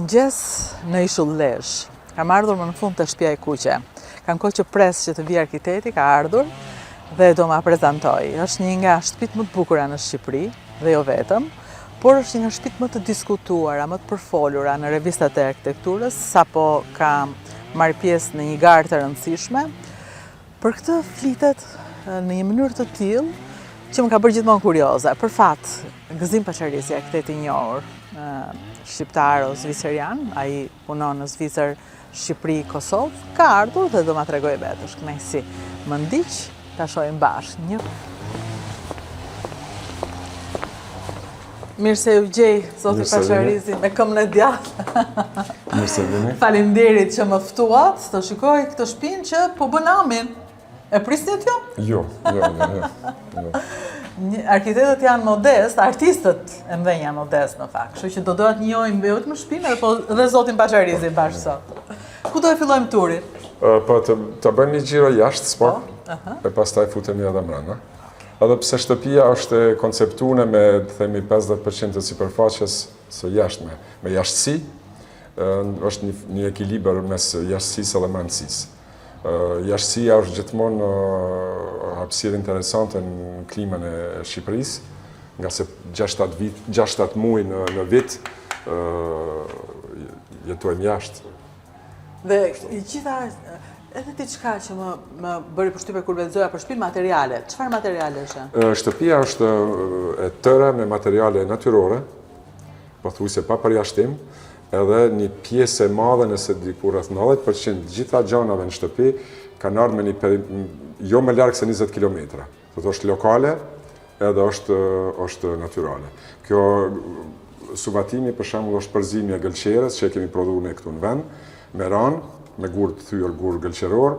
Mirëmëngjes në Ishull Lezhë. Kam ardhur më në fund te shtëpia e kuqe. Kam kohë që pres që të vijë arkiteti, ka ardhur dhe do ma prezantojë. Është një nga shtëpitë më të bukura në Shqipëri dhe jo vetëm, por është një nga shtëpitë më të diskutuara, më të përfolura në revistat e arkitekturës, sapo ka marrë pjesë në një garë të rëndësishme. Për këtë flitet në një mënyrë të tillë që më ka bërë gjithmonë kurioze. Për fat, Gëzim Paçarizi, arkitekt i njohur shqiptaro zvicerian, ai punon në Zvicër, Shqipëri, Kosovë, ka ardhur dhe do ma tregojë vetë, është kënaqësi. Më ndiq, ta shohim bashkë. Një Mirë se ju gjej, zoti Paçarizi, me këmbën e djathtë. Mirë se vini. Faleminderit që më ftuat të shikoj këtë shpinë që po bën namin. E prisnit ju? Jo, jo, jo, jo. jo. Arkitektët janë modest, artistët e mëdhenj janë modest në fakt. Kështu që do doja të njohim jo vetëm shpinë edhe po dhe zotin Paçarizi bashkë sot. Ku do e fillojmë turin? Po të të bëjmë një xhiro jashtë, po. E pastaj futemi edhe mbrenda. Edhe pse shtëpia është e konceptune me, të themi, 50% të sipërfaqes së jashtme, me jashtësi, është një, një ekuilibër mes jashtësisë edhe mbrendësisë. Jashtësia është gjithmonë hapësirë interesante në klimën e Shqipërisë, ngase 6-7 vit, 6-7 muaj në, në vit jetojmë jashtë. Dhe i gjitha, edhe diçka që më, më bëri përshtypje kur lexoja për shtëpinë, materiale. Çfarë materiale është? Shtëpia është e tëra me materiale natyrore, pothuajse pa përjashtim, edhe një pjesë e madhe nëse diku rreth 90% gjitha gjanave në shtëpi kanë ardhur me një peri, jo më larg se 20 kilometra. Do të është lokale edhe është është natyrale. Kjo suvatimi për shembull është përzimje e gëlqeres që e kemi prodhuar ne këtu në vend, me ranë, me gurë të thyer, gurë gëlqeror,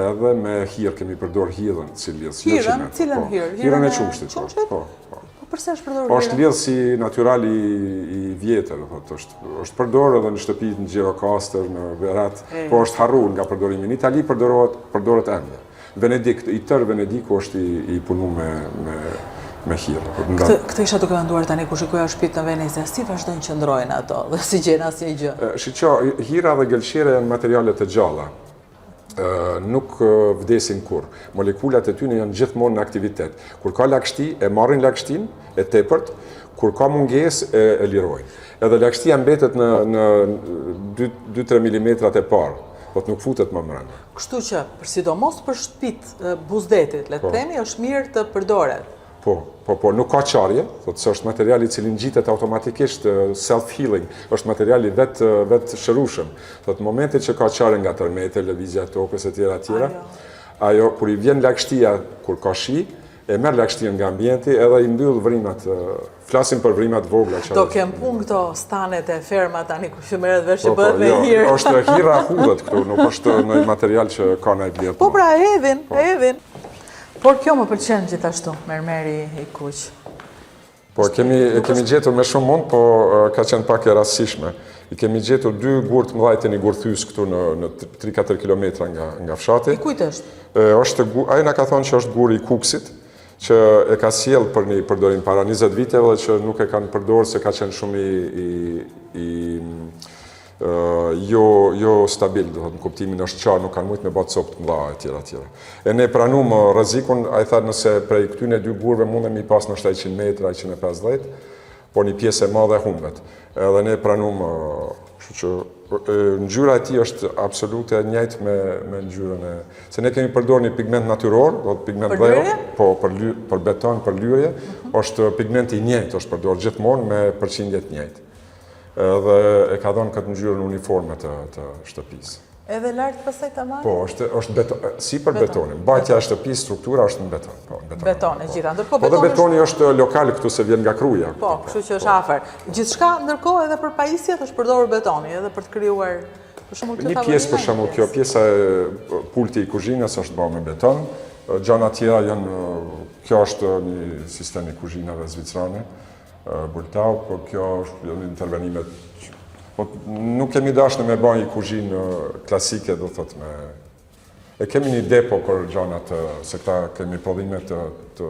edhe me hirë kemi përdor hirën si lidhës. Jo Hirën, cilën po. hirë? Hirën e qumshtit. Po, po, po. Po përse është përdorur hirën? Është lidhësi natyral i, i vjetër, do thotë, është është përdorur edhe në shtëpi në Gjirokastër, në Berat, po është harruar nga përdorimi. Në Itali përdorohet përdoret ende. Venedik, i tërë Venediku është i, i punu me, me, me hirë. Këtë, këtë isha duke menduar tani kur shikoja shtëpitë në Venezia, si vazhdojnë qëndrojnë ato dhe s'i gjen asnjë gjë? Shiqo, hira dhe gëlqere janë materiale të gjalla. nuk vdesin kurrë. Molekulat e tyne janë gjithmonë në aktivitet. Kur ka lagështi, e marrin lagështinë e tepërt, kur ka mungesë, e, e lirojnë. Edhe lagështia mbetet në, në 2-3 mm e parë, do të nuk futet më mrena. Kështu që, për sidomos për shtëpitë buzë detit, le të po. themi, është mirë të përdoret. Po, po, po, nuk ka çarje, thotë se është material i cili ngjitet automatikisht self-healing, është material i vetë vetëshërueshëm. Thotë në momentin që ka çarje nga tërmete, lëvizja e tokës e tjera e tjera, ajo kur i vjen lagështia kur ka shi, e merr lagështinë nga ambienti edhe i mbyll vrimat, flasim për vrimat vogla që Do kem punë këto stanet e ferma tani ku që merret vesh që po, po, bëhet me jo, hirë. Është hira hudhet këtu, nuk është një material që ka ndonjë vlerë. Po pra, e hedhin, po. e hedhin. Por kjo më pëlqen gjithashtu, mermeri i kuq. Po, kemi, e kemi gjetur me shumë mund, po ka qenë pak e rastësishme. I kemi gjetur dy gurë të mëdhaj te një gurthyes këtu në, në 3-4 km nga, nga fshati. I kujt është? E, është ai na ka thonë që është guri i Kukësit, që e ka sjellë për një përdorim para 20 viteve dhe që nuk e kanë përdorë se ka qenë shumë i, i, i jo, jo stabil, do thotë në kuptimin është çarë, nuk kanë mujtë me ba copë të mëdha e tjera tjera. E ne pranum rrezikun, ai tha nëse prej këtyne dy gurëve mundem mi pas ndoshta 100 metra, 150, por një pjesë e madhe humbet. Edhe ne pranum, kështu që ngjyra e tij është absolute e njëjtë me me ngjyrën e se ne kemi përdorur një pigment natyror, do të pigment dheu, po për ly, për beton, për lyerje, mm -hmm. është pigmenti i njëjtë, është përdorur gjithmonë me përqindje të njëjtë. Edhe e ka dhënë këtë ngjyrën uniforme të, të shtëpisë. Edhe lart pastaj tamam? Po, është është beton, sipër betoni. Mbajtja e shtëpisë, struktura është në beton. Po, në beton. Beton e po. gjitha. Ndërkohë po, betoni. Po dhe betoni është lokal këtu se vjen nga Kruja. Po, kështu që është po. afër. Gjithçka ndërkohë edhe për pajisjet është përdorur betoni, edhe për të krijuar për shembull kjo Një pjesë për shembull kjo pjesa e pulti i kuzhinës është bërë me beton. Gjana tjera janë kjo është një sistem i kuzhinave zvicerane. Bultau, po kjo është janë intervenimet Po nuk kemi dashur me ba një kuzhinë klasike, do thot me e kemi një depo për gjanat, se këta kemi prodhime të, të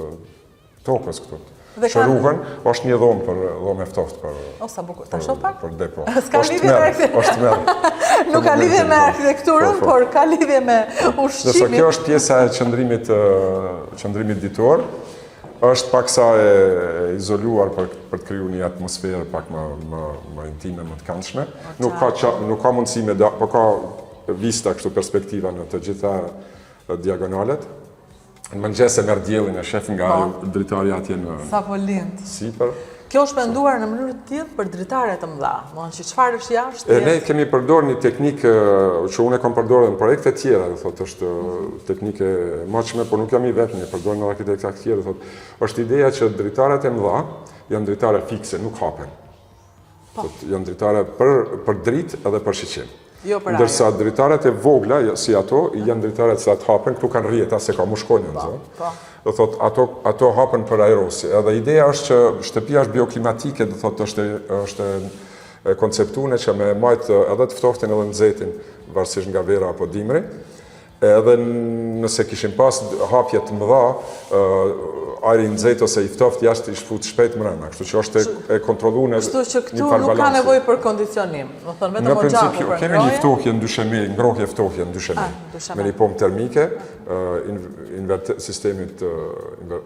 tokës këtu. Që ruhen, është një dhomë për dhomë e ftohtë për O sa bukur, ta shoh pak? Për depo. S'ka lidhje me arkitekturën. Është tmerr. Nuk ka lidhje me arkitekturën, po, po. por ka lidhje me ushqimin. Ndërsa kjo është pjesa e qëndrimit qëndrimit ditor. Është paksa e izoluar për për të krijuar një atmosferë pak më më më intime, më të këndshme. Nuk ka qa, nuk ka mundësi me da, po ka vista kështu perspektiva në të gjitha diagonalet. Në mëngjes e merr diellin e shef nga po. dritarja atje në Sapo lind. Sipër. Kjo është menduar në mënyrë të tillë për dritare të mëdha. Domethënë që çfarë është jashtë? E ne kemi përdorur një teknikë që unë e kam përdorur në projekte të tjera, do thotë është teknikë e moçme, por nuk jam i vetmi, e përdorin edhe arkitekta të tjerë, do thotë. Është ideja që dritaret e mëdha janë dritare fikse, nuk hapen. Po. Janë dritare për, për dritë edhe për shiqim. Jo për Ndërsa dritaret e vogla, si ato, janë dritaret që ato hapen, këtu kanë rrjeta, se ka mushkonjë në po, zonë. Po. Do thot, ato, ato hapen për ajrosje. Edhe ideja është që shtëpia është bioklimatike, do thot, është, është e konceptune që me majtë edhe të ftohtin edhe nxehtin, varësisht nga vera apo dimri. Edhe nëse kishim pas hapje të mëdha, ajri i nxehtë ose i ftohtë jashtë ish fut shpejt mrena, kështu që është e kontrolluar në Kështu që këtu nuk ka nevojë për kondicionim, domethënë vetëm oxhaku për ngrohje. Në kemi një ftohje në dysheme, ngrohje ftohje në dysheme. Ah, me një pompë termike, inverter, sistemit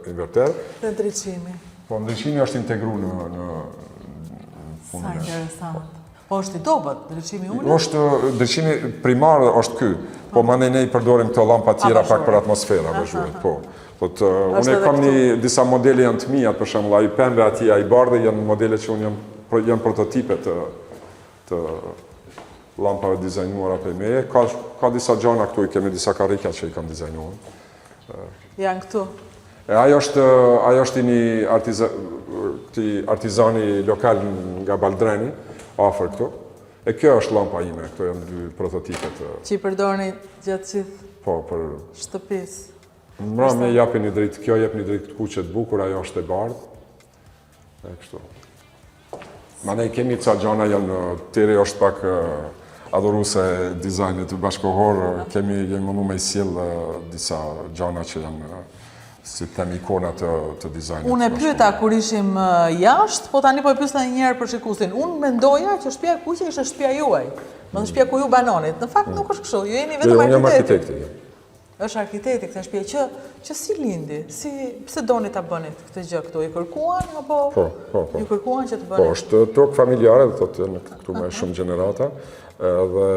inverter. Dhe ndriçimi. Po, ndriçimi është integru në, në punën. Sa interesant. Po është i dobët, ndriçimi i ulët? Është, ndriçimi primar është ky, po mandej ne i përdorim këto lampa tjera pak për atmosferë, abazhuret, po. Po të, unë e kam një, disa modele janë të mia, për shembull, ai pembe atje, ai bardhi janë modele që unë janë, janë prototipe të, të lampave dizajnuara prej meje. Ka, ka disa gjana këtu, i kemi disa karrika që i kam dizajnuar. Janë këtu. E ajo është, ajo është i një artiza, këti artizani lokal nga Baldreni, afër këtu. E kjo është lampa ime, këto janë dy prototipe të... Që i përdorni gjatë gjithë po, për... shtëpisë. Mramje japin një dritë, kjo jep një dritë të kuqe të bukur, ajo është e bardhë. E kështu. Mandej kemi ca gjana janë, Teri është pak adhuruse e dizajnit bashkohor, kemi jemi mundu me i sjell disa gjana që janë si të them ikona të, të dizajnit. Unë e pyeta kur ishim jashtë, po tani po e pyes edhe një herë për shikuesin. Unë mendoja që shtëpia e kuqe ishte shtëpia juaj. Domethënë shtëpia ku ju banonit. Në fakt nuk është kështu. Ju jeni vetëm jo, arkitekt. Unë jam arkitekti. Jo. Është arkitekti i kësaj shtëpie që që si lindi, si pse doni ta bënit këtë gjë këtu? Ju kërkuan apo Po, po, po. Ju kërkuan që të bënit? Po, është tokë familjare, do thotë janë këtu me shumë gjenerata, edhe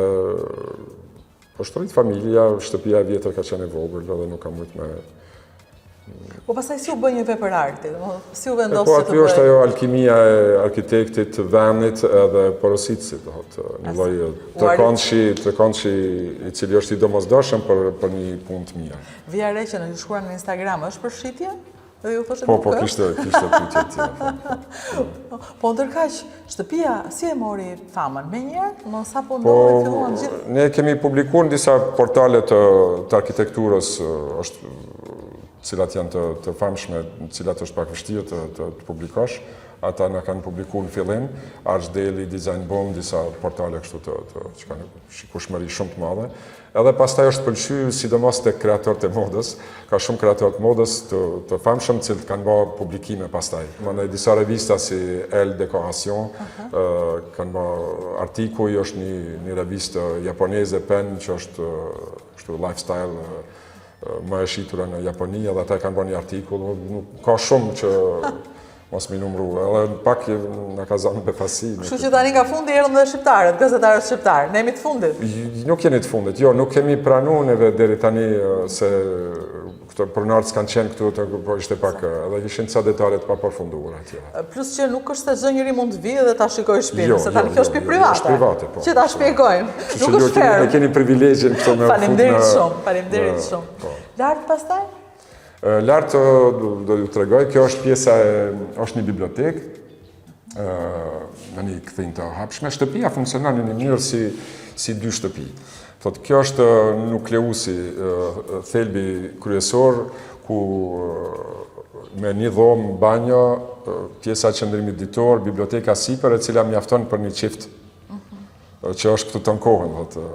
është rrit familja, shtëpia e vjetër ka qenë e vogël edhe nuk ka mujt me Po pastaj si u bë një vepër arti, si u vendos po, që të bëjë? Po aty është ajo alkimia e arkitektit, vendit edhe porositësit, do thotë, një lloj trekëndëshi, trekëndëshi i cili është i domosdoshëm për për një punë të mirë. Vija re që në ju shkruan në Instagram, është për shitje? Dhe ju thoshit po, po, kishte, kishte pyetje të tjera. Po. po ndërkaq, shtëpia si e mori famën? Menjëherë, më sapo po, ndodhi filluan gjithë? Ne kemi publikuar në disa portale të, të arkitekturës, është cilat janë të, të famshme, cilat është pak vështirë të, të, të publikosh. Ata na kanë publikuar në fillim, ArchDaily, Design Boom, disa portale kështu të, të që kanë shikueshmëri shumë të madhe. Edhe pastaj është pëlqy sidomos te kreatorët e modës, ka shumë kreatorë të modës të, të famshëm, të cilët kanë bërë publikime pastaj. Mandej disa revista si Elle Decoration, uh -huh. kanë bërë artikuj, është një, një revistë japoneze Pen që është kështu lifestyle më e shitura në Japoni, edhe ata e kanë bërë një artikull, nuk ka shumë që mos m'i numru, edhe pak na ka zanë befasi. Kështu që tani nga fundi erdhën dhe shqiptarët, gazetarët shqiptarë, ne jemi të fundit? Nuk jeni të fundit, jo, nuk kemi pranu neve deri tani se këto pronarët s'kanë qenë këtu, të, po ishte pak, edhe ishin ca detale të papërfunduara atje. Plus që nuk është se çdo njeri mund të vijë dhe ta shikojë shtëpinë, jo, se tani jo, kjo është shtëpi jo, private. Është private, po. Që ta shpjegojmë. Nuk është fermë. Ne keni privilegjin këto me Faleminderit shumë, faleminderit shumë. Po. Lart pastaj? Lart do ju tregoj, kjo është pjesa e është një bibliotekë në një kthinë të hapshme. Shtëpia funksionon në një mënyrë si si dy shtëpi. Thot, kjo është nukleusi, thelbi kryesor, ku me një dhomë, banjo, pjesa e qëndrimit ditor, biblioteka sipër, e cila mjafton për një çift mhm. që është këtu tënë kohën, thotë.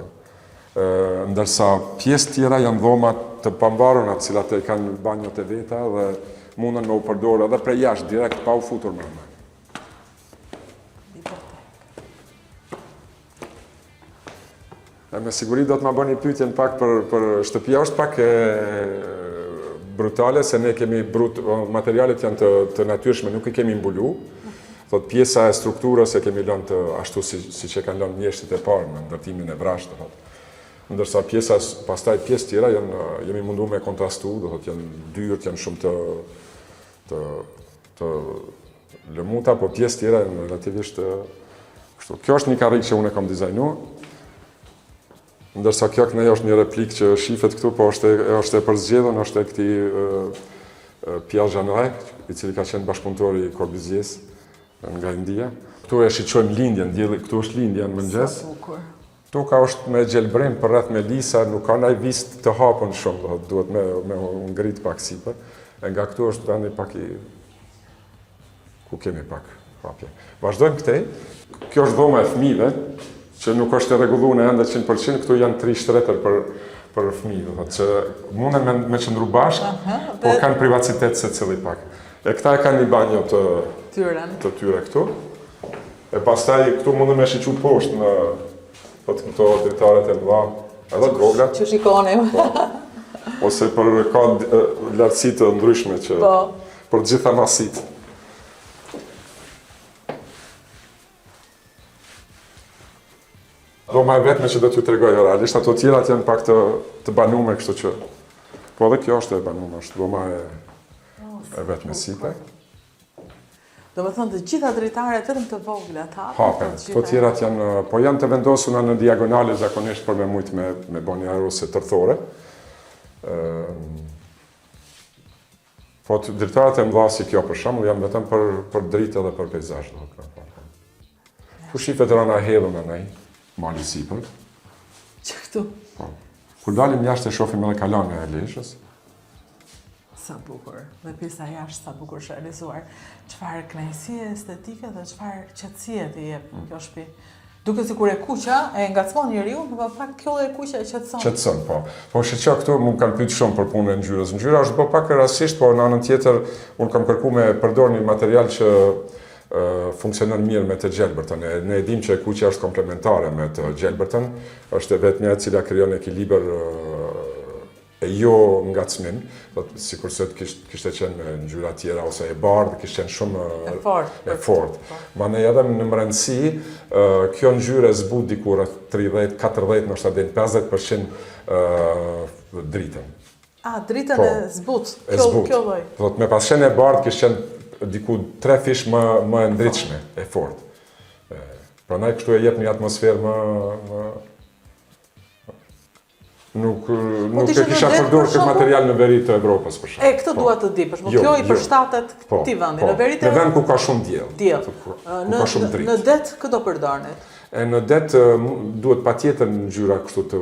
Ndërsa pjesë tjera janë dhoma të pavarura, të cilat e kanë banjot e veta dhe. mundën me u përdorë edhe prej jashtë, direkt pa u futur mrena. E me siguri do të ma bëni pyetjen pak për për shtëpia është pak e brutale se ne kemi brut materialet janë të të natyrshme, nuk i kemi mbulu. Thot pjesa e strukturës e kemi lënë të ashtu si siç e kanë lënë mjeshtrit e parë në ndërtimin e vrazhdë, thot. Ndërsa pjesa pastaj pjesë tjera janë jemi mundu me kontrastu, do thot janë dyert janë shumë të të të lëmuta, po pjesë tjera janë relativisht kështu. Kjo është një karrikë që unë e kam dizajnu, ndërsa kjo kënej është një replikë që shifet këtu, po është e, është e përzgjedhun, është e këtij Pierre Jeanneret, i cili ka qenë bashkëpunëtor i Corbusiers nga India. Këtu e shiqojmë lindjen, dielli, këtu është lindja në mëngjes. Sa bukur. Toka është me gjelbrim përreth me lisa, nuk ka naj vistë të hapun shumë, do duhet me, me u ngrit pak sipër. E nga këtu është vendi pak i ku kemi pak hapje. Vazhdojmë këtej. Kjo është dhoma e fëmijëve, që nuk është e rregulluar ende 100%, këtu janë tri shtretër për për fëmijë, do thotë që munden me, me qëndru bashkë, po kanë privacitet secili pak. E këta e kanë një banjo të tyre, të tyre këtu. E pastaj këtu mundem me shiqu poshtë në po të këto dritaret e mëdha, edhe të vogla. Që shikonim. Po. Ose për ka lartësi të ndryshme që po. për të gjitha masitë. Dhoma e vetme që do t'ju tregoj realisht, ato tjerat janë pak të, të banume, kështu që... Po edhe kjo është e banume, është dhoma e, e vetme sipër. Domethënë të gjitha dritaret vetëm të vogla të hapen. Hapen. Këto tjerat janë, po janë të vendosura në diagonale zakonisht për me mujtë me, me bo një ajrosje tërthore. Po të dritaret e mëdha si kjo për shembull janë vetëm për për dritë edhe për peizazh, do të thotë. Ku shifet Rana e Hedhun andej, mali sipër. Që këtu? Po. Kur dalim jashtë e shohim edhe kalanë e Lezhës. Sa bukur. Dhe pjesa jashtë sa bukur është realizuar. Çfarë kënaqësie estetike dhe çfarë qetësie të jep mm. kjo shtëpi. Duket sikur e kuqja e ngacmon njeriun, por në fakt kjo e kuqja e qetëson. Qetëson, po. Po shiqo këtu më kanë pyet shumë për punën e ngjyrës. Ngjyra është bë pak rastësisht, por në anën tjetër unë kam kërku me përdor një material që funksionon mirë me të gjelbërtën. Ne, ne e dimë që e kuqja është komplementare me të gjelbërtën, është e vetmja e cila krijon ekuilibër e jo ngacmim, do të sikurse të kishte, kishte qenë me ngjyra tjera ose e bardhë, kishte qenë shumë e fortë. E fortë. Po. Mandej edhe në mbrendësi, kjo ngjyrë e zbut diku rreth 30, 40, ndoshta deri në 50% dritën. A, dritën po, e zbut, kjo, zbut. kjo lloj. Do të me pas qenë e bardhë kishte qenë diku tre fish më më e ndritshme, e fortë. Prandaj kështu e jep një atmosferë më më Nuk, po nuk e kisha përdorur këtë material në veri të Evropës, për shembull. E, këtë po. dua të di, për shembull, jo, kjo i jo. përshtatet po, këtij vendi. Po, në veri të... Në vend ku ka shumë diell. Diell. Ku ka shumë dritë. Në det, kë do përdornit? E në det duhet patjetër ngjyra kështu të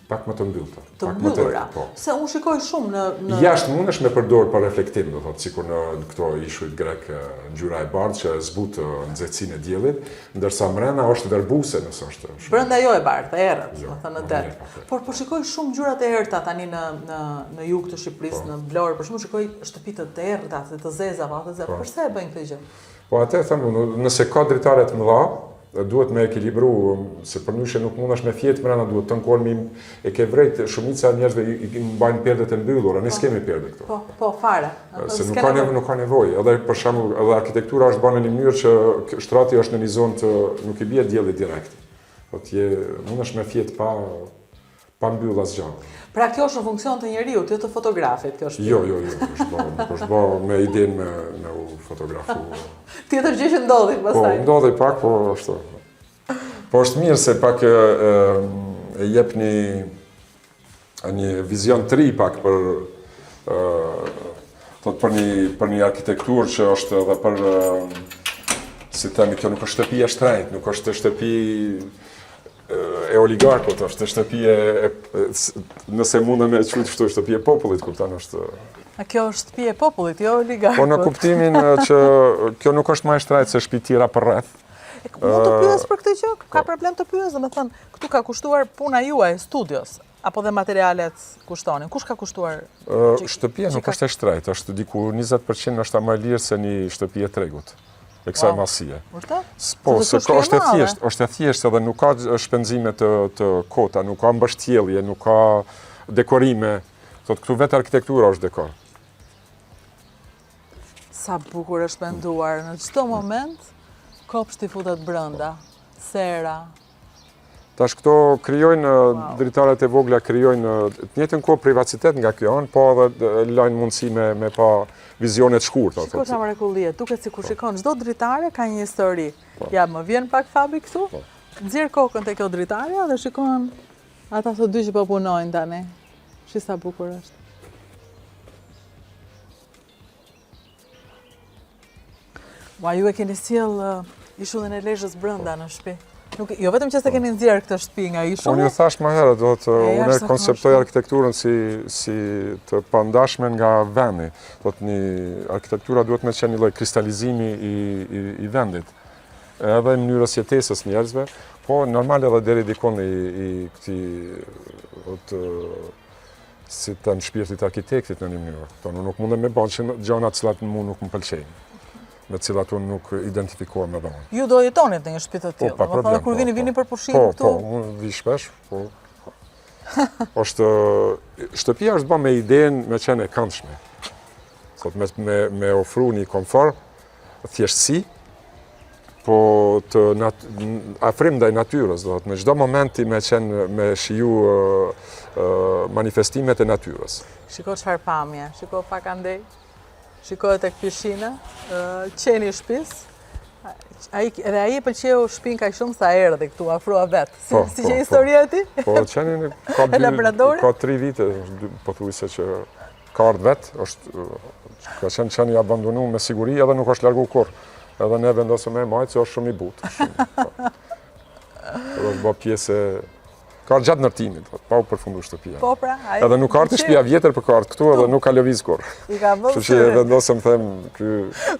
pak më të mbyllta. Të mbyllura. Po. Se unë shikoj shumë në në Jashtë mundesh me përdor për reflektim, do thotë, sikur në këto ishujt grek ngjyra e bardhë që zbut nxehtësinë e diellit, Ndërsa mrena është verbuse nëse është shumë. Brenda jo e bardhë, e errët, jo, do thënë në det. Por po shikoj shumë ngjyra të errëta tani në në në jug të Shqipërisë, po. në Vlorë, për shembull shikoj shtëpi të errëta, të zeza, apo të zeza. Po. Përse e bëjnë këtë gjë? Po atë e them unë, nëse ka dritare të mëdha, duhet me ekuilibru, se përndryshe nuk mundesh me fjetë mrena, duhet të në mi e ke vrejt, shumica e njerëzve i, i mbajnë perdet e mbyllura, ne po. s'kemi perde këtu. Po, po, fare. Se nuk ka nevojë, nuk ka nevojë. Edhe për shembull, edhe arkitektura është bërë në një mënyrë që shtrati është në një zonë të nuk i bie dielli direkt. Po ti mundesh me fjet pa pa mbyll asgjë. Pra kjo është në funksion të njeriut, jo të fotografit, kjo është. Jo, jo, jo, është bërë, nuk është bërë me idenë me me u fotografu. Tjetër gjë që ndodhi po, pastaj. Po, ndodhi pak, po ashtu. Po është mirë se pak e, e jep një një vizion të ri pak për thot për një për një arkitekturë që është edhe për si themi kjo nuk është shtëpi e shtrenjtë, nuk është shtëpi e oligarkut, është shtëpi e, e nëse mundem me e quajt kështu shtëpi e popullit, kupton është A kjo është shtëpi e popullit, jo oligarkut. Po në kuptimin që kjo nuk është më e shtrenjtë se shtëpi tjera përreth. Mund të pyes për këtë gjë? Ka po. problem të pyes, domethënë, këtu ka kushtuar puna juaj e studios. Apo dhe materialet kushtonin? Kush ka kushtuar? Shtëpia nuk është e shtrejtë, është diku 20% është më e lirë se një shtëpi e tregut e kësaj madhësie. Vërtet? Po, se ka është e thjeshtë, është e thjeshtë edhe nuk ka shpenzime të, të kota, nuk ka mbështjellje, nuk ka dekorime. Thotë, këtu vetë arkitektura është dekor. Sa bukur është menduar, në çdo moment, kopshti futet brenda, sera. Tash këto krijojnë dritaret e vogla, krijojnë të njëjtën kohë privacitet nga kjo anë, po edhe lajnë mundësi me, me pa vizione të shkurta. Shiko ça mrekullie, duket sikur shikon, çdo dritare ka një histori. Po. Ja, më vjen pak Fabi këtu, po. nxjerr kokën te kjo dritarja dhe shikon ata të dy që po punojnë tani. Shi sa bukur është. Ua, ju e keni sjellë uh, ishullin e Lezhës brenda në shtëpi. Nuk, jo vetëm që s'e keni nxjerrë këtë shtëpi nga ishulli. Unë ju thashë më herët, do të unë e konceptoj arkitekturën si si të pandashme nga vendi. Do të një arkitektura duhet me qenë një lloj kristalizimi i i, i vendit. Edhe i mënyrës jetesës njerëzve, po normal edhe deri dikun i i këtij do të si të them shpirtit të arkitektit në një mënyrë. Thotë, unë nuk mundem me ba gjana të cilat mu nuk më pëlqejnë, me të cilat unë nuk identifikohem edhe unë. Ju do jetonit në një shtëpi të po, tillë, po, pa problem, kur po, vini, po. vini për pushim po, këtu? Po, po, unë vi shpesh, po. është, shtëpia është ba me idenë me qenë e këndshme. Thotë, me, me, me ofru një komfort, thjeshtësi, po të nat, afrim ndaj natyrës, do thotë në çdo moment ti me qenë me shiju manifestimet e natyrës. Shiko çfarë pamje, shiko pak andej, shiko e tek pishina, qeni i shtëpisë, Ai, edhe ai e pëlqeu shpinë kaq shumë sa erdhi këtu, afrua vetë. Si, po, si po, që po. historia e tij? Po, qeni ka, dy, ka tri vite, pothuajse që Ka ardhë vetë, është, ka qenë qen i abandonu me siguri edhe nuk është largu kurrë. Edhe ne vendosëm me e majtë se është shumë i butë. Shumë, po. Edhe është bë pjesë e... Ka ardhë gjatë ndërtimit, po, pa u përfundu shtëpia. Po pra, ai... Edhe nuk ka ardhë te shtëpia vjetër, por ka ardhë këtu edhe nuk ka lëviz kurrë. I ka vënë Kështu që e vendosëm them ky...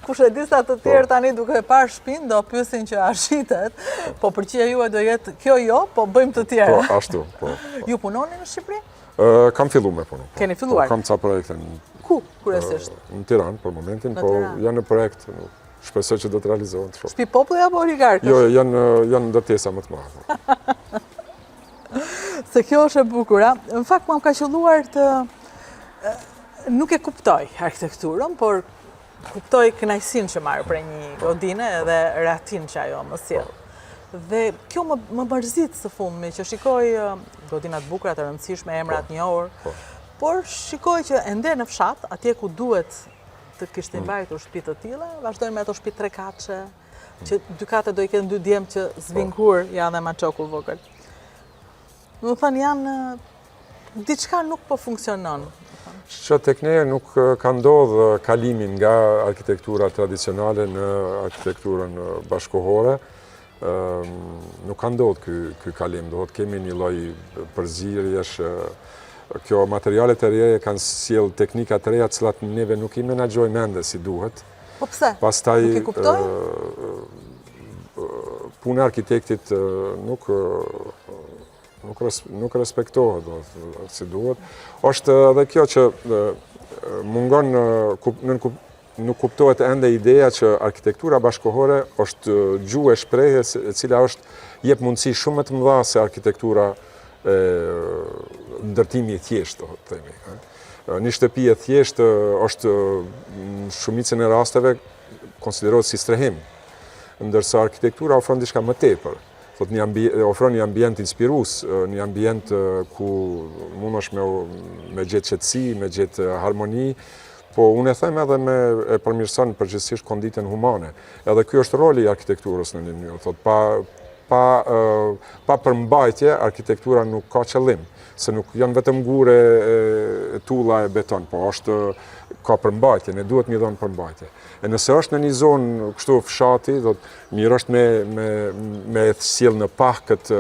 Kush e di sa të tjerë po. tani duke e parë shpinë, do pyesin që a shitet, po përgjigja juaj do jetë kjo jo, po bëjmë të tjera. Po, ashtu, po. po. Ju punoni në Shqipëri? Kam fillu me punu. Po. Keni filluar? Po, kam ca projekte. Ku, kryesisht? Në Tiranë, për momentin, po janë në projekt, shpresoj që do të realizohen. Shpi populli apo oligarkësh? Jo, janë, janë ndërtesa më të mëdha. Se kjo është e bukura. Në fakt, më ka qëlluar të... Nuk e kuptoj arkitekturën, por kuptoj kënaqësinë që marr prej një godine edhe rehatinë që ajo më sjell. Dhe kjo më, më mërzit së fundmi që shikoj godina të bukura të rëndësishme, emra të po, njohur, po. por shikoj që ende në fshat, atje ku duhet të kishte mm. mbajtur shtëpi të tilla, vazhdojnë me ato shtëpi trekatëshe, mm. që dy kate do i kenë dy djem që s'vijnë po. kurrë, ja dhe maçoku vogël. Domethënë janë, diçka nuk po funksionon. Që tek ne nuk ka ndodhë kalimi nga arkitektura tradicionale në arkitekturën bashkëkohore, nuk ka ndodhë ky, ky kalim, do thotë kemi një lloj përzierjesh, kjo materialet e reja kanë sjellë teknika të reja, të cilat neve nuk i menaxhojmë ende si duhet. Po pse? Pastaj, nuk i kuptojmë? Puna e arkitektit nuk nuk nuk respektohet do si duhet. Është edhe kjo që mungon nën nuk kuptohet ende ideja që arkitektura bashkëkohore është gjuhë e shprehjes e cila është jep mundësi shumë më të mëdha se arkitektura e ndërtimi i thjeshtë, do të themi. Një shtëpi e thjeshtë është në shumicën e rasteve konsiderohet si strehim. Ndërsa arkitektura ofron diçka më tepër. Thotë një ambi, ofron një ambient inspirues, një ambient ku mundesh me me gjetë qetësi, me gjetë harmoni, po unë e them edhe me e përmirëson përgjithësisht konditën humane. Edhe ky është roli i arkitekturës në një mënyrë, thotë pa pa pa përmbajtje arkitektura nuk ka qëllim, se nuk janë vetëm gurë e tulla e beton, po është ka përmbajtje, ne duhet me i dhënë përmbajtje. E nëse është në një zonë kështu fshati, do të mirë është me, me, me sjell në pah këtë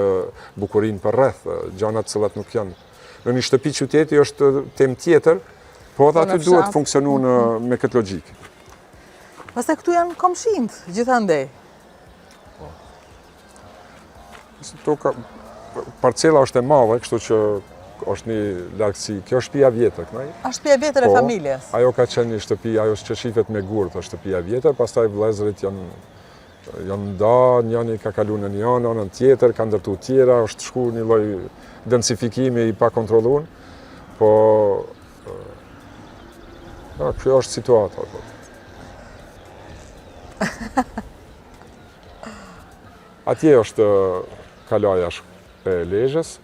bukurinë përreth, gjanat të cilat nuk janë. Në një shtëpi qyteti është temë tjetër, po edhe po aty duhet funksionu në, me këtë logjikë. Pastaj këtu janë komshinjtë, gjithandej. Po. Toka, parcela është e madhe, kështu që. Është një largësi, kjo është shtëpia vjetër, kënaj. A shtëpia vjetër e po, familjes? Ajo ka qenë një shtëpi, ajo që shifet me gurë, është shtëpia vjetër, pastaj vëllezërit janë janë nda, njëni ka kalu në një anë, anën tjetër, ka ndërtu tjera, është shku një lloj densifikimi i pakontrollun, po a, kjo është situata. Po. Atje është kalaja e Lezhës.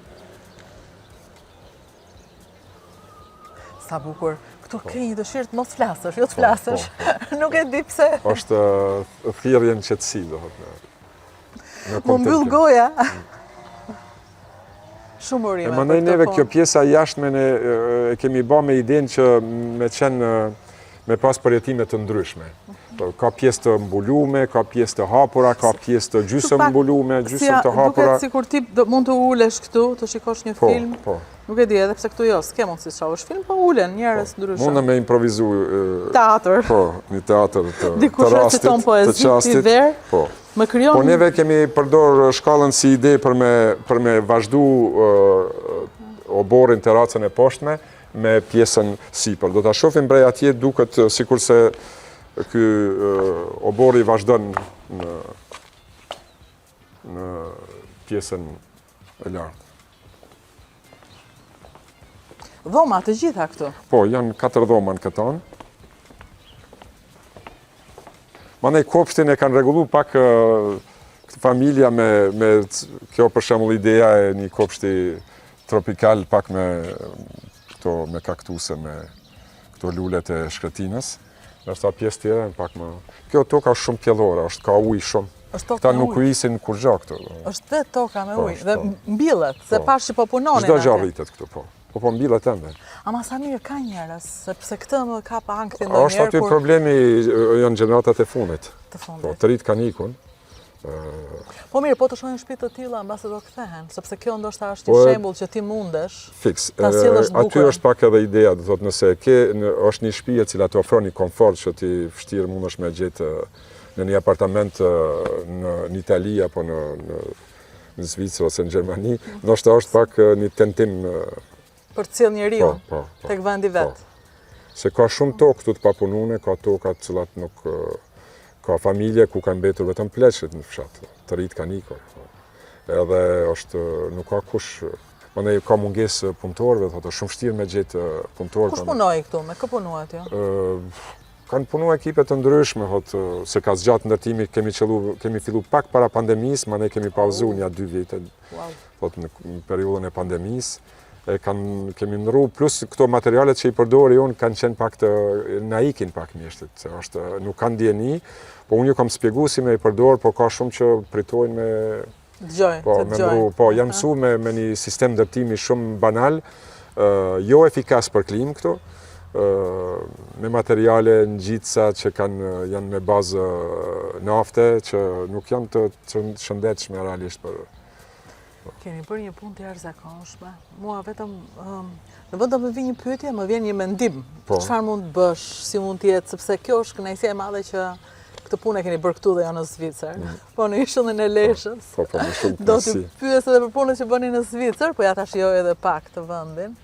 Sa bukur. Këtu po. ke një dëshirë të mos flasësh, jo të po, flasësh. Po, Nuk e di pse. Është thirrje në qetësi, do thotë. M'u mbyll goja. Shumë urime. E mandej neve kjo pjesa jashtme ne e kemi ba me idenë që me qenë me pas përjetime të ndryshme. Po, ka pjesë të mbulume, ka pjesë të hapura, ka pjesë të gjysëm mbulume, gjysëm të hapura. Duket sikur ti mund të ulesh këtu, të shikosh një po, film. Po. Nuk e di, edhe pse këtu jo, s'ke mundësi të shohësh film, po ulen njerëz po, ndryshëm. Mund me improvizu... Teatër. Po, një teatër të, të rastit, të çastit. Po. Më krijon... Po neve kemi përdor shkallën si ide për me, për me vazhdu oborrin teracën e poshtme, me pjesën sipër. Do ta shohim prej atje duket sikurse ky oborri vazhdon në në pjesën e lartë. Dhoma të gjitha këtu? Po, janë katër dhoma në këtë anë. Mandej kopshtin e kanë rregullu pak këtë familja me, me kjo për shembull ideja e një kopshti tropikal pak me këto me kaktuse, me këto lulet e shkretinës. Ndërsa pjesë tjera janë pak më... Kjo toka është shumë pjellore, është ka ujë shumë. Është toka Këta nuk ujisin kurgjo këtu. Është dhe toka me po, ujë, dhe po. mbillet, se po. pashë që po punonin Çdo gjë rritet këtu, po. Po po mbillet ende. Ama sa mirë ka njerëz, sepse këtë më kap ankthi ndonjëherë Është aty problemi janë gjeneratat e fundit. Të fundit. Po, të rit kanë ikun. Po mirë, po të shohin shtëpi të tilla, mbase do kthehen, sepse kjo ndoshta është një po, shembull që ti mundesh. Fiks. Ta sjellësh bukur. Aty është pak edhe ideja, do thotë nëse ke në, është një shtëpi e cila të ofron një komfort që ti vështirë mundesh me gjetë në një apartament në, në Itali apo në në në Zvicër ose në Gjermani, ndoshta është pak një tentim për të sjellë njeriun po, po, po, tek vendi vet. Po. Se ka shumë tokë këtu të papunune, ka toka të cilat nuk ka familje ku kanë mbetur vetëm pleqët në fshat, të rit kanë ikur. Po. Edhe është nuk ka kush Mandej ka mungesë punëtorëve, thotë, është shumë vështirë me gjetë punëtorë. Kush punoi këtu, me kë punuat ju? Kanë punu ekipe të ndryshme, thotë, se ka zgjatë ndërtimi, kemi qëllu, kemi fillu pak para pandemisë, mandej kemi pauzu nja dy vite, thotë, në, në periudhën e pandemisë, e kanë, kemi ndrru, plus këto materialet që i përdori unë kanë qenë pak të, na ikin pak mjeshtrit, se është, nuk kanë dijeni, po unë ju kam spjegu si me i përdor, po ka shumë që pritojnë me, Dëgjoj, po, të dëgjoj. Po, jam mësu me, me një sistem ndërtimi shumë banal, jo efikas për klimë këtu, me materiale ngjitësa që kanë, janë me bazë nafte, që nuk janë të, të shëndetshme realisht për... Keni bërë një punë të jashtëzakonshme. Mua vetëm, në vend të më vijë një pyetje, më vjen një mendim. Po. Çfarë mund të bësh, si mund të jetë, sepse kjo është kënaqësia e madhe që këtë punë e keni bërë këtu dhe jo në Zvicër, mm. po në ishullin e Lezhës. Po, po, me shumë Do të pyes edhe për punën që bëni në Zvicër, po ja ta shijoj edhe pak të vendin.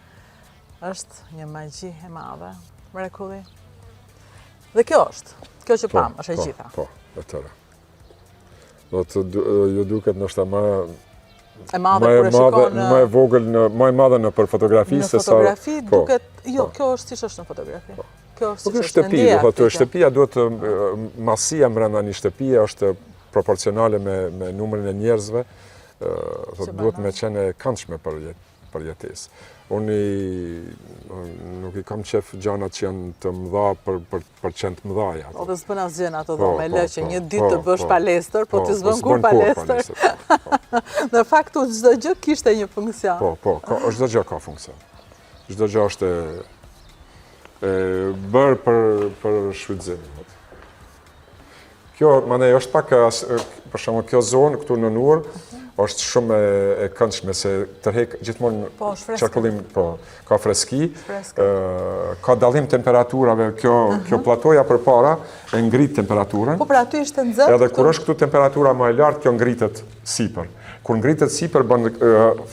Është një magji e madhe, mrekulli. Dhe kjo është, kjo që po, pamë, është e po, gjitha. Po, e tëra. Do të ju duket ndoshta më e madhe kur e shikon më e vogël në më e madhe në për fotografi se sa në fotografi po, duket jo po. kjo është siç është në fotografi. Po. Kjo është po siç është shtëpi, do thotë shtëpia duhet të masia brenda një shtëpie është proporcionale me me numrin e njerëzve, thotë duhet me qenë e këndshme për jetë për jetesë. Unë nuk i kam qef gjanat që janë të mëdha për, për, për qenë të mëdhaja. Po dhe s'bën asgjë në ato dhomë, po, lë që po, një ditë të po, bësh palestër, po, ti s'bën kurrë palestër. Në fakt, çdo gjë kishte një funksion. Po, po, çdo gjë ka funksion. Çdo gjë është e, bërë për, për shfrytëzim. Kjo, mandej, është pak, për shembull, kjo zonë këtu në Nur, është shumë e, e këndshme, se tërhek gjithmonë po, qarkullim, po, ka freski, ka dallim temperaturave, kjo, uh -huh. kjo platoja përpara e ngrit temperaturën. Po, pra aty ishte nxehtë. Edhe kur është këtu temperatura më e lartë, kjo ngritet sipër. Kur ngritet sipër bën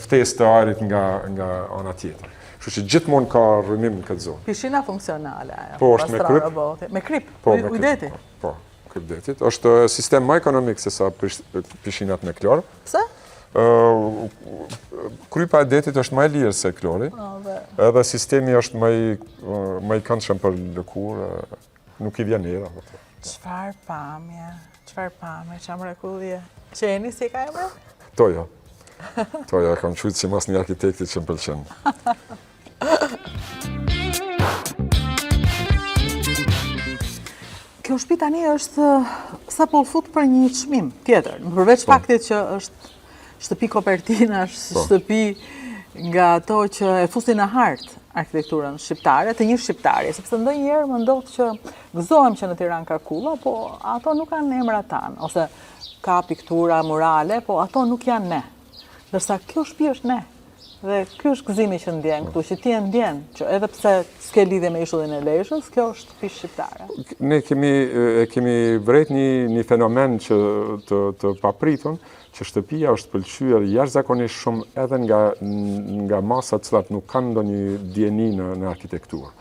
ftesë të ajrit nga nga ana tjetër. Kështu që gjithmonë ka rrymim në këtë zonë. Pishina funksionale ajo. Po, është me kryp. Me krip. Po, me krip. Po, po, krip detit. Është sistem më ekonomik se sa pishinat me klor. Pse? Krypa e detit është më e lirë se klori. Po, Edhe sistemi është më i më i këndshëm për lëkurë, nuk i vjen era. Po. Çfarë pamje, çfarë pamje, çfarë mrekullie. Qeni si e ka emrin? Toja. Toja, kam qujtë simas një arkitekti që më pëlqen. Kjo shtëpi tani është sapo u fut për një çmim tjetër, përveç po. faktit që është shtëpi kopertina, është po. shtëpi nga ato që e fusin në hartë arkitekturën shqiptare, të një shqiptari, sepse ndonjëherë më ndodh që gëzohem që në Tiranë ka kulla, po ato nuk kanë emra tanë, ose ka piktura, murale, po ato nuk janë ne. Ndërsa kjo shtëpi është ne. Dhe ky është gëzimi që ndjen këtu, që ti e ndjen, që edhe pse s'ke lidhje me ishullin e Lezhës, kjo është shtëpi shqiptare. Ne kemi e kemi vrejt një një fenomen që të të papritun, që shtëpia është pëlqyer jashtëzakonisht shumë edhe nga nga masat të cilat nuk kanë ndonjë dijeni në në arkitekturë.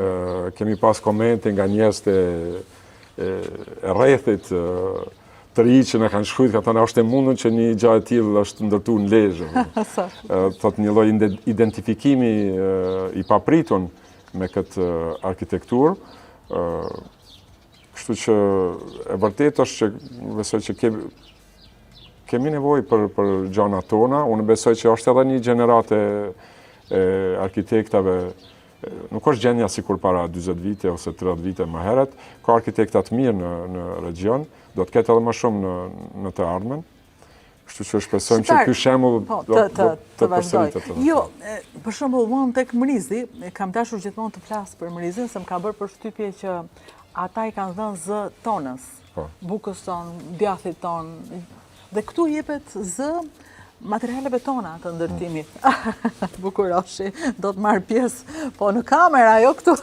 Ë kemi pas komente nga njerëz të e, e rrethit të ri që na kanë shkrujt, kanë thënë, është e mundur që një gjë e tillë është ndërtu në Lezhë. Thotë një lloj identifikimi i papritun me këtë arkitekturë. Kështu që e vërtetë është që besoj që kemi kemi nevojë për për gjana tona. Unë besoj që është edhe një gjeneratë e, e arkitektave Nuk është gjendja sikur para 40 vite ose 30 vite më herët, ka arkitekta të mirë në, në region, do të ketë edhe më shumë në, në të ardhmen. Kështu që shpresojmë që ky shembull po, do, të, të, të përsëritet. Jo, për shembull, unë tek Mrizi, kam dashur gjithmonë të flas për Mrizin, se më ka bërë përshtypje që ata i kanë dhënë zë tonës, po. bukës tonë, djathit tonë, Dhe këtu jepet zë materialeve tona të ndërtimit. Bukuroshi, do të marrë pjesë, po në kamera, jo këtu.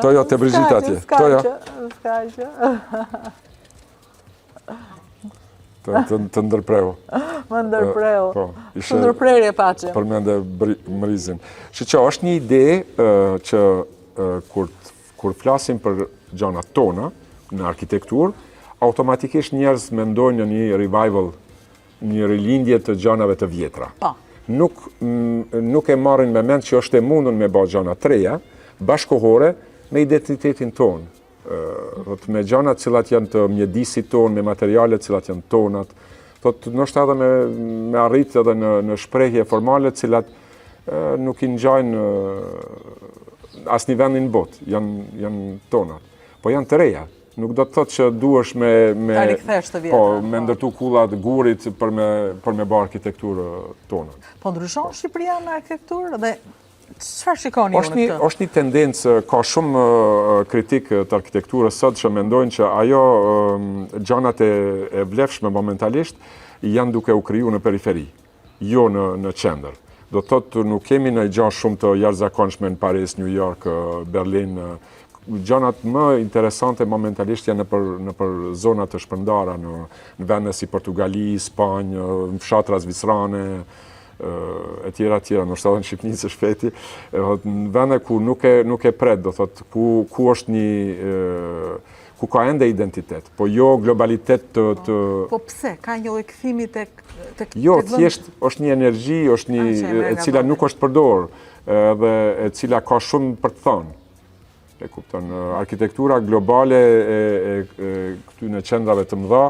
Tojo, te Brigitta atje. Tojo. S'ka gjë. Të, të, të ndërpreu. Më ndërpreu. Po, ishe... Ndërprerje paçim. Përmende Mrizin. Shiqo, është një ide që kur Kur flasim për gjanat tona në arkitekturë, automatikisht njerëz mendojnë në një revival, një rilindje të gjanave të vjetra. Po. Nuk, nuk e marrin me mend që është e mundur me ba gjana të reja, bashkohore me identitetin tonë. Thot, me gjana të cilat janë të mjedisit tonë, me materiale të cilat janë tonat, thot, ndoshta edhe me, me arrit edhe në, në shprehje formale të cilat nuk i ngjajnë asnjë vendi në botë, janë, janë tonat. Po janë të reja. Nuk do të thotë që duhesh me me Ta rikthesh të vjetrën. Po, me po. ndërtu kulla të gurit për me për me bërë arkitekturë tonën. Po ndryshon Shqipëria në arkitekturë dhe çfarë shikoni ju në këtë? Është një tendencë, ka shumë kritikë të arkitekturës sot që mendojnë që ajo gjanat e, e vlefshme momentalisht janë duke u kriju në periferi. jo në në qendër. Do të thotë nuk kemi ndonjë gja shumë të jashtëzakonshme në Paris, New York, Berlin. Gjanat më interesante momentalisht janë nëpër nëpër zona të shpërndara në në vende si Portugali, Spanjë, në fshatra zvicerane, e tjera e tjera, ndoshta edhe në Shqipëni së shpejti, në vende ku nuk e nuk e pret, do thotë ku ku është një ku ka ende identitet, po jo globalitet të të Po pse ka një lloj kthimi tek tek Jo, thjesht është një energji, është një e cila nuk është përdorur dhe e cila ka shumë për të thënë. E kupton, arkitektura globale e, e, e këtyne qendrave të mëdha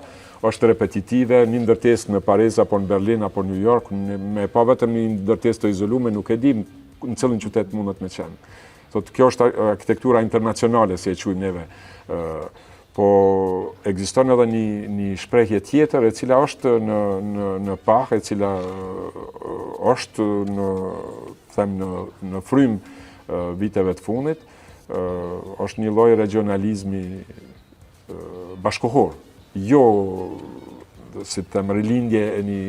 është repetitive, një ndërtesë në Paris apo në Berlin apo në New York, me pa vetëm një ndërtesë të izolume, nuk e dim në cilin qytet mundet me qenë. Thotë, kjo është arkitektura internacionale, si e quajmë neve. Po ekziston edhe një, një shprehje tjetër, e cila është në, në, në pah, e cila është në, them, në, në frymë viteve të fundit, është një lloj regionalizmi bashkohor, jo, si të them, rilindje e një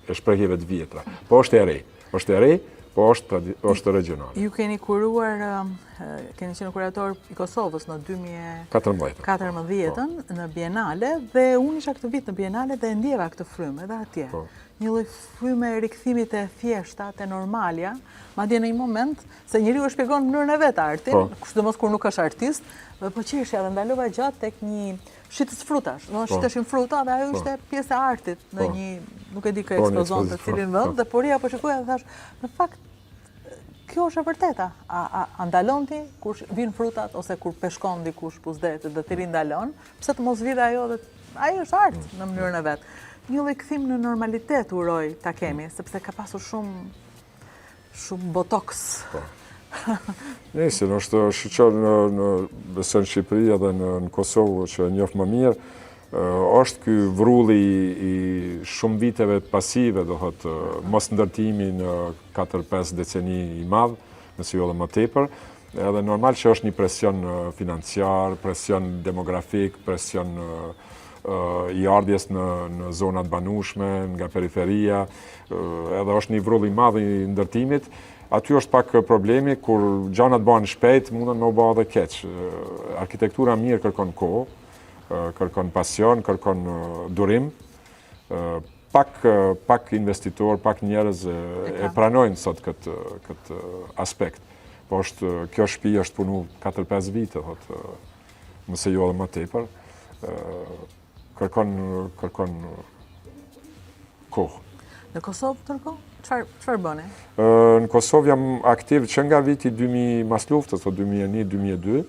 e shprehjeve të vjetra, po është e re, është e re, Po është, është regionale. Ju keni kuruar, keni qenë kurator i Kosovës në 2014 14 po. në Bienale dhe unë isha këtë vit në Bienale dhe e ndjeva këtë frymë edhe atje. Po. Një lloj fryme e rikthimit e thjeshta te normalja, madje në një moment se njeriu e shpjegon në mënyrën e vet artin, po. sidomos kur nuk është artist, dhe po qeshja dhe ndalova gjatë tek një shitës frutash, do po. shiteshin fruta dhe ajo po. ishte pjesë e artit në po. një, nuk e di kë ekspozonte, cilin vend, dhe po rrija po shikoja dhe thashë, në fakt, kjo është e vërteta, a, a, a ndalon ti kur vijnë frutat ose kur peshkon dikush buzë detit dhe ti rri ndalon, pse të mos vijë ajo dhe ajo është art mm. në mënyrën e vet. Një lloj kthim në normalitet uroj ta kemi, sepse ka pasur shumë Shumë botoks. Po. Nëse në është shqyqër në, në besoj në Shqipëri edhe në, në Kosovë që e njoh më mirë, është ky vrulli i shumë viteve pasive, do thotë, mosndërtimi në 4-5 deceni i madh, nëse jo edhe më tepër, edhe normal që është një presion financiar, presion demografik, presion i ardhjes në, në zonat banueshme, nga periferia, edhe është një vrull i madh i ndërtimit. Aty është pak problemi, kur gjanat bëhen shpejt, mundën me u bë edhe keq. Arkitektura mirë kërkon kohë, kërkon pasion, kërkon durim. Pak, pak investitor, pak njerëz e, e pranojnë sot këtë, këtë aspekt. Po është, kjo shtëpi është punu 4-5 vite, thotë, nëse jo edhe më tepër, kërkon, kërkon kohë. Në Kosovë ndërkohë? Çfarë çfarë bëni? Në Kosovë jam aktiv që nga viti 2000 mas luftës, 2001 2002.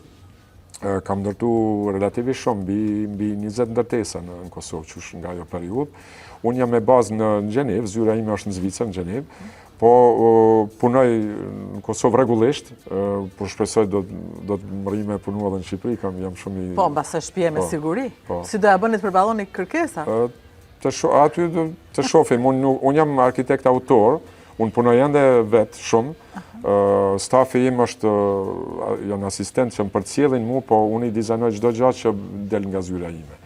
Kam ndërtu relativisht shumë mbi mbi 20 ndërtesa në, në Kosovë, qysh nga ajo periudhë. Unë jam me bazë në Gjenevë, zyra ime është në Zvicër, në Gjenevë. Po punoj në Kosovë rregullisht, po shpresoj do do të mrri me punu edhe në Shqipëri, kam jam shumë i Po, mbase shtëpi me po, siguri. Po. Si do ja bëni të përballoni kërkesat? Të sho, aty do të shohim, unë unë jam arkitekt autor, unë punoj ende vetë shumë. Stafi im është janë asistent që më përcjellin mu, po unë i dizajnoj çdo gjë që del nga zyra ime.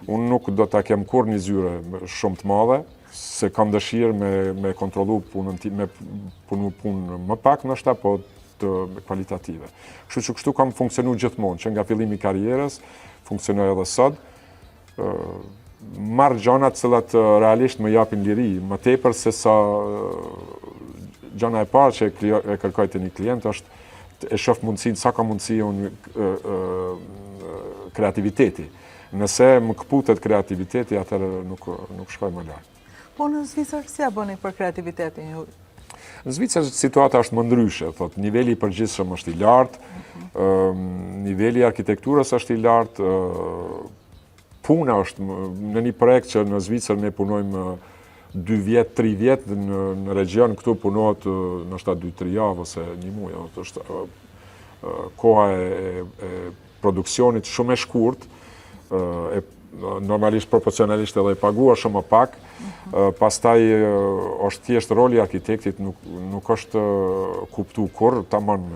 Unë nuk do ta kem kurrë një zyre shumë të madhe, se kam dëshirë me, me kontrollu punën time, me punu punë më pak ndoshta, po të kualitative. Kështu që kështu kam funksionu gjithmonë, që nga fillimi i karrierës, funksionoj edhe sot, marr gjana të cilat realisht më japin liri, më tepër se sa gjana e parë që e, e kërkoj te një klient është e shoh mundësinë, sa ka mundësi unë kreativiteti. Nëse më këputet kreativiteti, atëherë nuk, nuk shkoj më larg. Po në Zvicër, si ja bëni për kreativitetin ju? Në Zvicër situata është më ndryshe, thot, niveli i përgjithshëm është i lartë, mm niveli i arkitekturës është i lartë, puna është në një projekt që në Zvicër ne punojmë 2 vjet, 3 vjet në në region këtu punohet ndoshta 2-3 javë ose një muaj, është koha e, e produksionit shumë e shkurt, e normalisht proporcionalisht edhe e paguar shumë më pak, mhm. pastaj është thjesht roli i arkitektit nuk, nuk është kuptu kurrë, tamam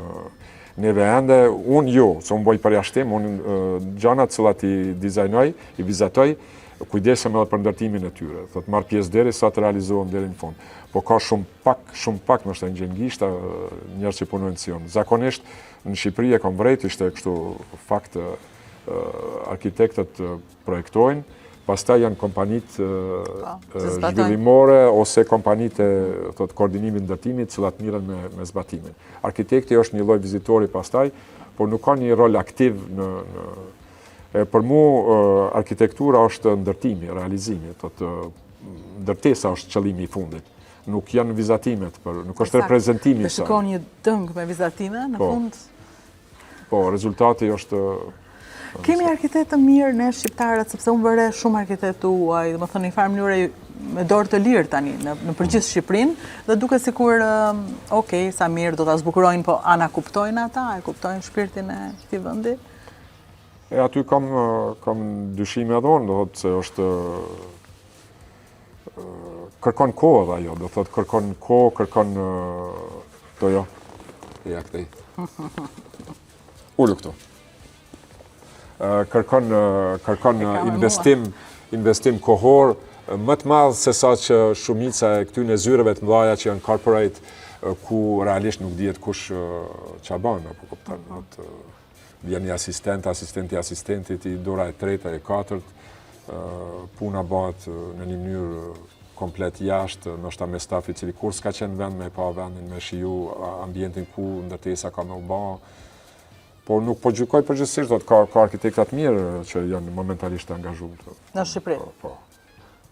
neve ende, unë jo, se unë boj përjashtim, unë gjanat cilat i dizajnoj, i vizatoj, kujdesem edhe për ndërtimin e tyre, thot marr pjesë deri sa të realizohen deri në fund. Po ka shumë pak, shumë pak, ndoshta i gjen n'gishta, njerëz që punojnë si unë. Zakonisht, Në Shqipëri e kam vrejt, ishte kështu fakt arkitektët projektojnë, pastaj janë kompanitë po, zhvillimore ose kompanitë e thot koordinimit ndërtimit, cilat mirren me, me zbatimin. Arkitekti është një lloj vizitori pastaj, por nuk ka një rol aktiv në, në e, për mu arkitektura është ndërtimi, realizimi, thot ndërtesa është qëllimi i fundit. Nuk janë vizatimet, për, nuk është reprezentimi i saj. Dhe shikon një dëng me vizatime në po. fund? Po, rezultati është... Kemi arkitektë të mirë ne shqiptarët, sepse unë vë re shumë arkitektë të huaj, domethënë një farë mënyre me dorë të lirë tani në, në përgjithë Shqipërinë, dhe duket sikur, ok, sa mirë do ta zbukurojnë, po a na kuptojnë ata, e kuptojnë shpirtin e këtij vendi? E aty kam, kam dyshime edhe unë, do thotë se është kërkon kohë edhe ajo, do thotë kërkon kohë, kërkon to jo. Ja këtej. Ulu këtu. Kërkon kërkon investim, investim kohor më të madh se sa që shumica e këtyre zyreve të mëdha që janë corporate. ku realisht nuk dihet kush ça ban, apo kupton, mm -hmm. vjen një asistent, asistenti asistentit, i dora e treta, e katërt, puna bëhet në një mënyrë komplet jashtë, ndoshta me staf i cili kurrë s'ka qenë vend me pa vendin, me shiju ambientin ku ndërtesa ka me u ba, Po nuk po gjykoj përgjithësisht, do të ka, ka arkitekta të mirë që janë momentalisht të angazhuar. Në Shqipëri? Po, po.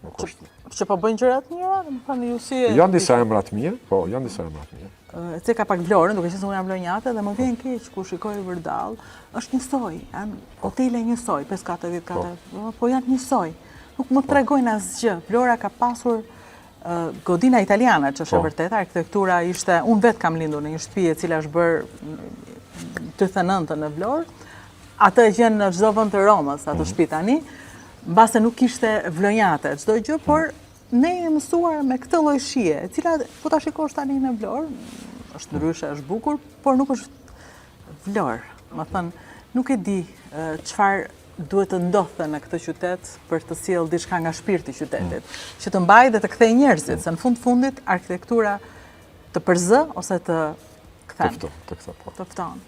Nuk është. Që po bëjnë gjëra të mira, domethënë ju si Janë disa emra të mirë, po, janë disa emra të mirë. E ceka pak Vlorën, duke qenë se unë jam vlonjate dhe më vjen keq kur shikoj vërdall, është njësoj, janë hotele njësoj, 5 kate, 10 kate, po, po janë njësoj. Nuk më po. tregojnë asgjë. Vlora ka pasur godina italiane, që është e po. vërteta, arkitektura ishte, unë vetë kam lindur në një shtëpi e cila është bërë 89 në Vlorë, atë e gjen në çdo vend të Romës, atë mhm. shtëpi tani, mbase nuk ishte vlonjate, çdo gjë, por ne jemi mësuar me këtë lloj shije, e cila po ta shikosh tani në Vlorë, është ndryshe, është bukur, por nuk është Vlorë. Domethënë, nuk e di çfarë duhet të ndodhte në këtë qytet për të sjellë diçka nga shpirti i qytetit, mm. që të mbajë dhe të kthejë njerëzit, mm. se në fund fundit arkitektura të përzë ose të kthen. Të fton, të kthen, po. Të fton.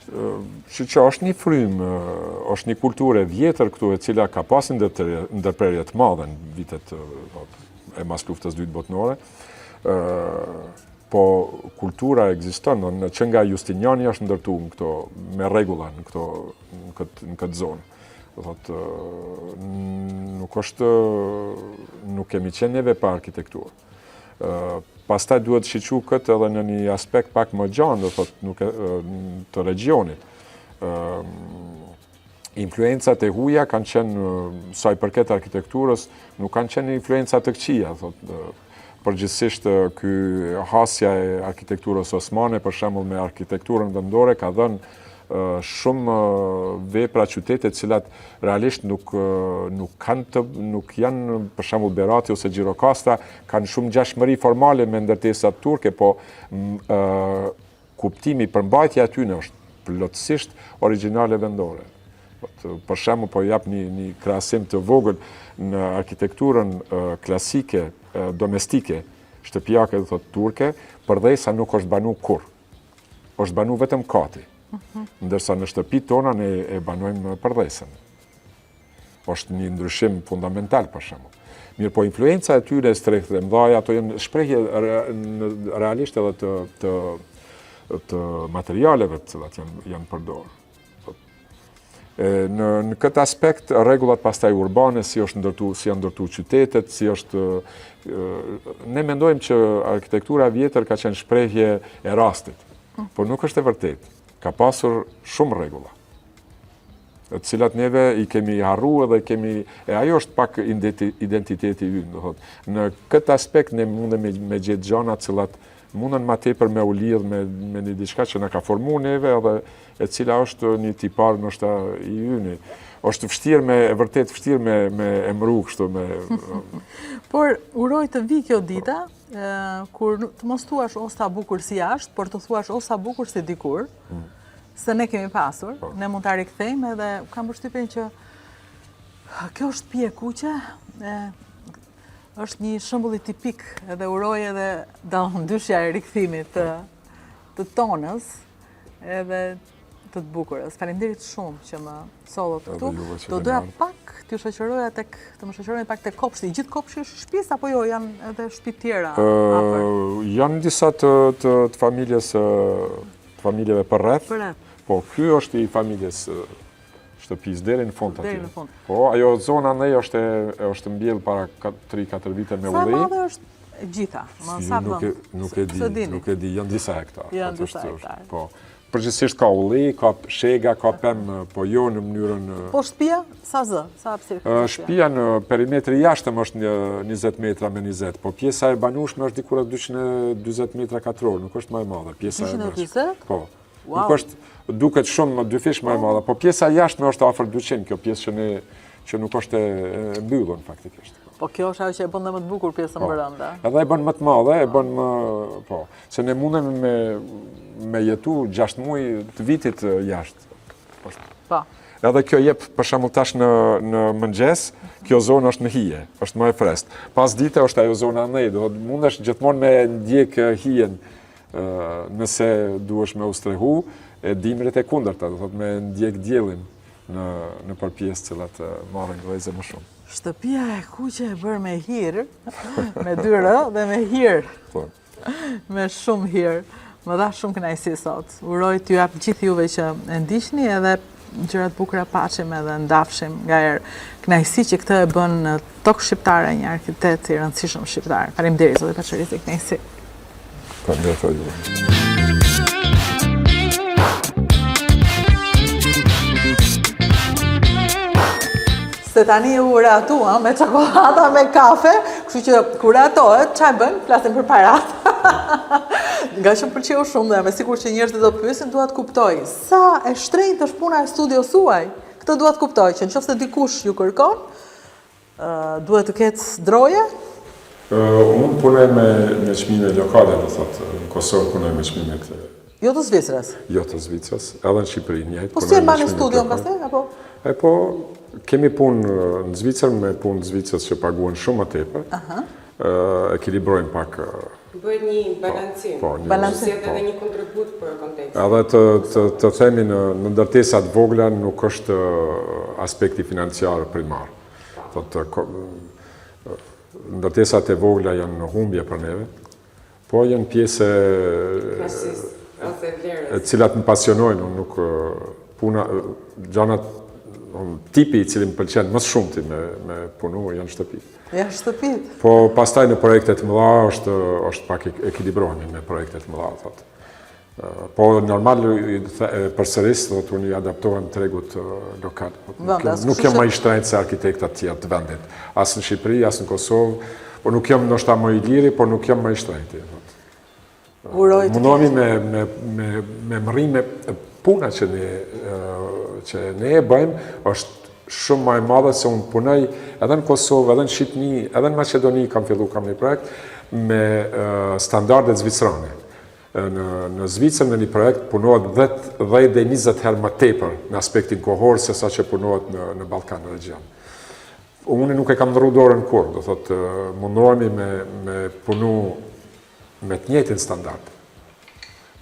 Që që është një frymë, është një kulturë e vjetër këtu e cila ka pas ndërprerje të madhe në vitet e mas luftës dytë botnore, Po kultura ekziston, në që nga Justiniani është ndërtu në këto, me rregulla në këto, në këtë, në këtë zonë. Do thotë, nuk është, nuk kemi qenë neve pa arkitekturë. Pastaj duhet shiqu këtë edhe në një aspekt pak më gjanë, do thotë, nuk e, të regjionit. Influencat e huja kanë qenë, sa i përket arkitekturës, nuk kanë qenë influenca të këqija, thotë, përgjithësisht ky hasja e arkitekturës osmane, për shembull me arkitekturën vendore, ka dhënë shumë vepra qytete të cilat realisht nuk nuk kanë të nuk janë për shembull Berati ose Gjirokastra kanë shumë ngjashmëri formale me ndërtesat turke, po Kuptimi, përmbajtja e tyne është plotësisht origjinale vendore. Po, për shembull, po jap një, një krahasim të vogël në arkitekturën klasike, domestike, shtëpiake, do thotë turke, përdhesa nuk është banu kurrë. Është banu vetëm kati. Mhm. Ndërsa në shtëpitë tona ne e banojmë përdhesën. Është një ndryshim fundamental për shembull. Mirëpo influenca e tyre e strehët e mëdha, ato janë shprehje realisht edhe të të të materialeve të cilat janë janë përdorur. E, në në këtë aspekt rregullat pastaj urbane si është ndërtu, si janë ndërtu qytetet, si është ne mendojmë që arkitektura e vjetër ka qenë shprehje e rastit, por nuk është e vërtetë. Ka pasur shumë rregulla. të cilat neve i kemi harru edhe kemi, e ajo është pak identiteti ynë, do thotë. Në këtë aspekt ne mundemi me, me gjetë gjana të cilat mundën ma tepër me u lidh me, me një diçka që na ka formu neve edhe e cila është një tipar ndoshta i yni. Është vështirë me, e vërtet vështirë me, me emru kështu me... Por, uroj të vijë kjo dita, kur të mos thuash o sa bukur si jashtë, por të thuash o sa bukur si dikur, mm. Se ne kemi pasur, po. ne mund ta rikthejmë edhe kam përshtypjen që kjo shtëpi e kuqe e, është një shembull tipik edhe uroj edhe dallëndyshja e rikthimit të, të tonës edhe të të bukurës. Faleminderit shumë që më sollët këtu. Do doja pak t'ju shoqëroja tek të më shoqëroni pak tek kopshti. Gjithë kopshti është i shtëpisë apo jo janë edhe shtëpi tjera? Janë disa të të, të familjes të familjeve përreth. Përreth. Po, ky është i familjes shtëpisë deri në fund aty. Deri në fund. Po, ajo zona ne është është mbjell para 3-4 vite me ulli. Sa madhe është e gjitha? Ma sa vend? Nuk e di, nuk e di, janë disa hektar. Janë disa hektar. Po. Përgjithsisht ka ulli, ka shega, ka pemë, po jo në mënyrën Po shtëpia sa zë, sa hapësirë? Shtëpia në perimetri i jashtëm është një 20 metra me 20, po pjesa e banueshme është diku rreth 240 metra katror, nuk është më e madhe pjesa e 240? Po. Wow. Nuk është duket shumë më dyfish më e madhe, po pjesa e jashtme është afër 200, kjo pjesë që ne që nuk është e mbyllur faktikisht. Po kjo është ajo që e bën dhe më të bukur pjesën po. brenda. Edhe e bën më të madhe, e bën më po, se ne mundemi me me jetu 6 muaj të vitit jashtë. Po. Edhe kjo jep për shembull tash në në mëngjes, Kjo zonë është në hije, është më e freskët. Pas dite është ajo zona andej, do thotë mundesh gjithmonë me ndjek hijen nëse duhesh me u strehu, e dimrit e kundërta, do thotë me ndjek diellin në nëpër pjesë cilat marrin rreze më shumë. Shtëpia e kuqe e bërë me hir, me dy r dhe me hir. Po. Me shumë hir. Më dha shumë kënaqësi sot. Uroj t'ju jap gjithë juve që e ndiqni edhe gjëra të bukura paçim edhe ndafshim nga erë. Kënaqësi që këtë e bën në tokë shqiptare një arkitekt i rëndësishëm shqiptar. Faleminderit zoti Paçarizi, kënaqësi. Faleminderit juve. Se tani u rehatuam me çokollata, me kafe, kështu që kur rehatohet, ça e bëjmë? Flasim për parat. Nga që më pëlqeu shumë dhe jam e sigurt që njerëzit do pyesin, dua të kuptoj sa e shtrenjtë është puna e studios suaj. Këtë dua të kuptoj, që në qoftë se dikush ju kërkon, duhet të ketë droje? Unë punoj me me çmime lokale, do thotë, në Kosovë punoj me çmimet Jo të Zvicrës? Jo të Zvicrës, edhe në Shqipëri njëjtë. Po si e mbani studion pastaj apo? E po kemi punë në Zvicër me punë të Zvicrës që paguhen shumë më tepër. Aha. Ekilibrojmë pak Bëhet një po, balancim. Po, një balancim. Po. Edhe një kontribut për kontekstin. Edhe të, të, të themi në, në ndërtesa të vogla nuk është aspekti financiar primar. Thotë, ndërtesat e vogla janë në humbje për neve, po janë pjesë e, e cilat më pasionojnë, unë nuk puna, gjanat, tipi i cili më pëlqen më së shumti me, me punu, janë shtëpi. Janë shtëpi. Po, pastaj në projekte të mëdha është, është pak ekilibrohemi me projekte të mëdha, thotë. Po, normal, përsëris, dhe unë i adaptohem tregut lokal. Po, nuk jam më i shtrenjtë se arkitektat tjerë të vendit. As në Shqipëri, as në Kosovë, po nuk jam ndoshta më i liri, por nuk jam më i shtrenjti. Uroj të Mundohemi me, me, me, me mrri me puna që ne, që ne e bëjmë, është shumë ma e madhe se unë punoj edhe në Kosovë, edhe në Shqipni, edhe në Maqedoni kam fillu kam një projekt me standardet zvicrane. Në, në Zvicër në një projekt punohet 10, 10 dhe 20 herë më tepër në aspektin kohor se sa që punohet në, në Ballkan në region. Unë nuk e kam ndrru dorën kurrë, do thotë mundohemi me, me punu me të njëjtin standard.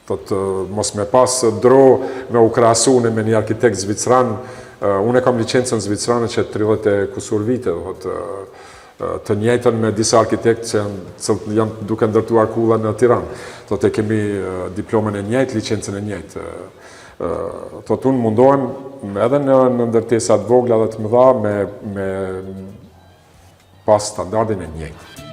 Thotë, mos me pas dro me u krahasu unë me një arkitekt zvicran, unë e kam licencën zvicrane që 30 e kusur vite, thotë, të njëjtën me disa arkitektë që janë, që janë duke ndërtuar kulla në Tiranë. Thotë, e kemi diplomën e njëjtë, licencën e njëjtë. Thotë, unë mundohem edhe në, në ndërtesa të vogla dhe të mëdha me, me pas standardin e njëjtë.